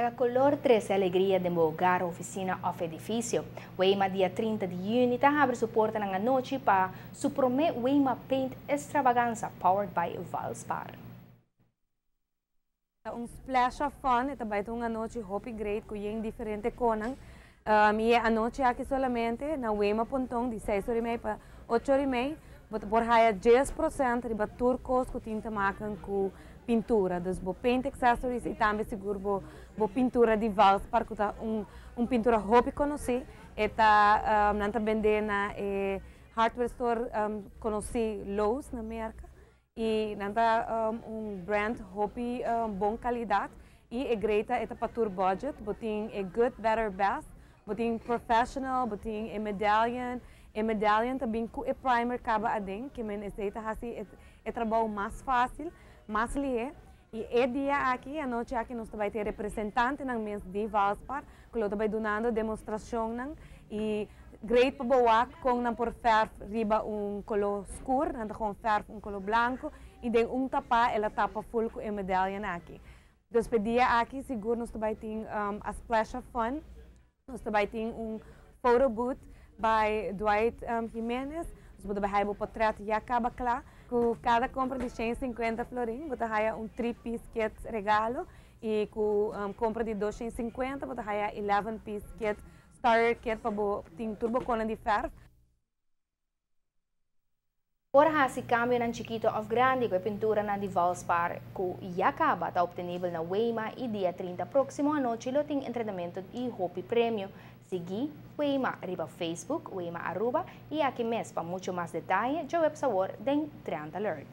Laga color trece alegria den bo hogar, oficina of edificio. Weima dia 30 di juni ta habri su portanan anochi pa su prome Weima Paint Extravaganza powered by Valspar. Ta un splash of fun, e ta bay ta un anochi hopi great cu yen diferente conan. Y e anochi aki solamente na Weima Ponton di 6 ora y mei pa 8 ora y mei, bo ta por haya 10% riba tur cos cu tin te maken cu pintura. Dus bo paint accessories y tambe sigur bo pintura di Valspar, cu ta un pintura hopi conoci. E ta nan ta bende na e hardware store conoci Lowe's na Merca. Y nan ta un brand hopi bon calidad y e great ta e ta pa tur budget. Bo tin e good, better, best, bo tin professional, bo tin e medallion. E medallion ta bin cu e primer caba aden, kiermen esey ta haci e trabou mas facil, mas lihe. Y e dia aki, anochi aki, nos ta bay tin representantenan mes di Valspar, cu lo ta bay dunando demostracionnan y great pa bo wak con nan por verf riba un color scur, nan ta gewoon verf un color blanco y den un tapa el a tapa full cu e medallion aki. Dus p'e dia aki sigur nos ta bay tin a splash of fun. Nos ta bay tin un photo booth by Dwight Jimenez. Nos bo ta bay haya bo portret ya caba cla. Cu cada compra di 150 florin, bo ta haya un 3-piece kit regalo. Y cu compra di 250, bo ta haya 11-piece kit, starter kit pa bo tin tur bo conan di verf. Por haci cambionan chikito of grandi cu e pinturanan di Valspar cu ya caba ta obtenibel na Weima y dia 30 proximo anochi lo tin entrenamento y hopi premio. Sigui Weima riba Facebook, Weima Aruba, y aki mes pa mucho mas detaye, djaweps awor den Trend Alert.